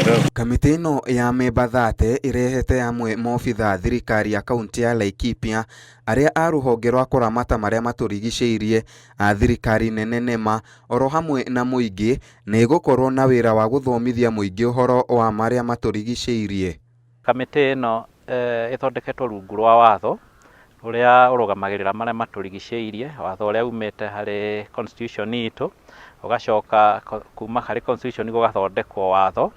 Kamĩtĩ ĩno ya memba 30 ĩrehete amwe maobitha thirikari ya kaunti ya Laikipia, arĩa a rũhonge rwa kũramata marĩa matũrigicĩirie, a thirikari nene NEMA oro hamwe na mũingĩ na ĩgũkorwo na wĩra wa gũthomithia mũingĩ ũhoro wa marĩa matũrigicĩirie. Kamĩtĩ ĩno ĩthondeketwo rungu rwa watho ũrĩa ũrũgamagĩrĩra marĩa matũrigicĩirie, watho ũrĩa umĩte harĩ constitution itũ, ũgacoka kuma harĩ constitution gũgathondekwo watho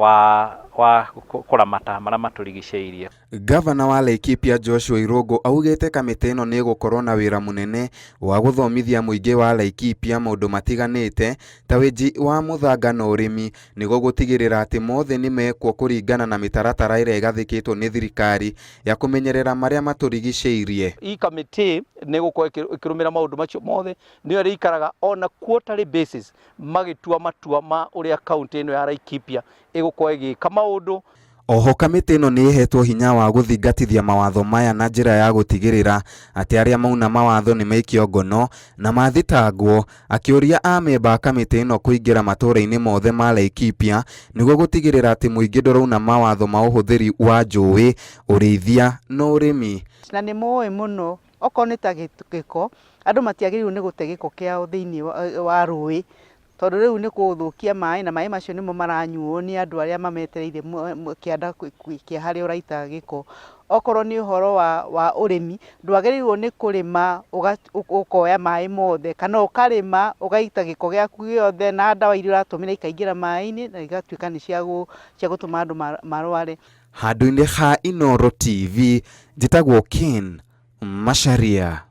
wa wa kũramata marĩa matũrigicĩirie. Ngavana wa Laikipia Joshua Irũngũ augĩte kamĩtĩ ĩno nĩ ĩgũkorwo na wĩra mũnene wa gũthomithia mũingĩ wa Laikipia maũndũ matiganĩte ta wenji wa mũthanga na ũrĩmi nĩguo gũtigĩrĩra atĩ mothe nĩ mekwo kũringana na mĩtaratara ĩrĩa ĩgathĩkĩtwo nĩ thirikari ya kũmenyerera marĩa matũrigicĩirie. Hii kamĩtĩ nĩ ĩgũkorwo ĩkĩrũmĩrĩra maũndũ macio mothe, nĩyo ĩrĩikaraga on a quarterly basis magĩtua matua ma ũrĩa kaũntĩ ĩno ya Laikipia ĩgũkorwo ĩgĩka maũndũ. Oho kamĩtĩ ĩno nĩ ĩhetwo hinya wa gũthingatithia mawatho maya na njĩra ya gũtigĩrĩra atĩ arĩa mauna mawatho nĩ maikio ngono na mathitangwo, akĩũria amemba a kamĩtĩ ĩno kũingĩra matũra-inĩ mothe ma Laikipia nĩguo gũtigĩrĩra atĩ mũingĩ ndũrauna mawatho ma ũhũthĩri wa njũĩ, ũrĩithia na ũrĩmi. Na nĩ moĩ mũno okorwo nĩ ta gĩko, andũ matiagĩrĩirwo nĩ gũte gĩko kĩao thĩinĩ wa rũĩ, tondũ rĩu nĩ gũthũkia maĩ na maĩ macio nĩmo maranyuo nĩ andũ arĩa mametereire kĩanda kĩa harĩa ũraita gĩko. Okorwo nĩ ũhoro wa ũrĩmi, ndwagĩrĩirwo nĩ kũrĩma ũkoya maĩ mothe, kana ũkarĩma ũgaita gĩko gĩaku gĩothe na ndawa iria ũratũmĩra ikaingĩra maĩ-inĩ na igatuĩka nĩ cia gũtũma andũ marware. Handũ-inĩ ha Inooro TV, njĩtagwo Ken Macharia.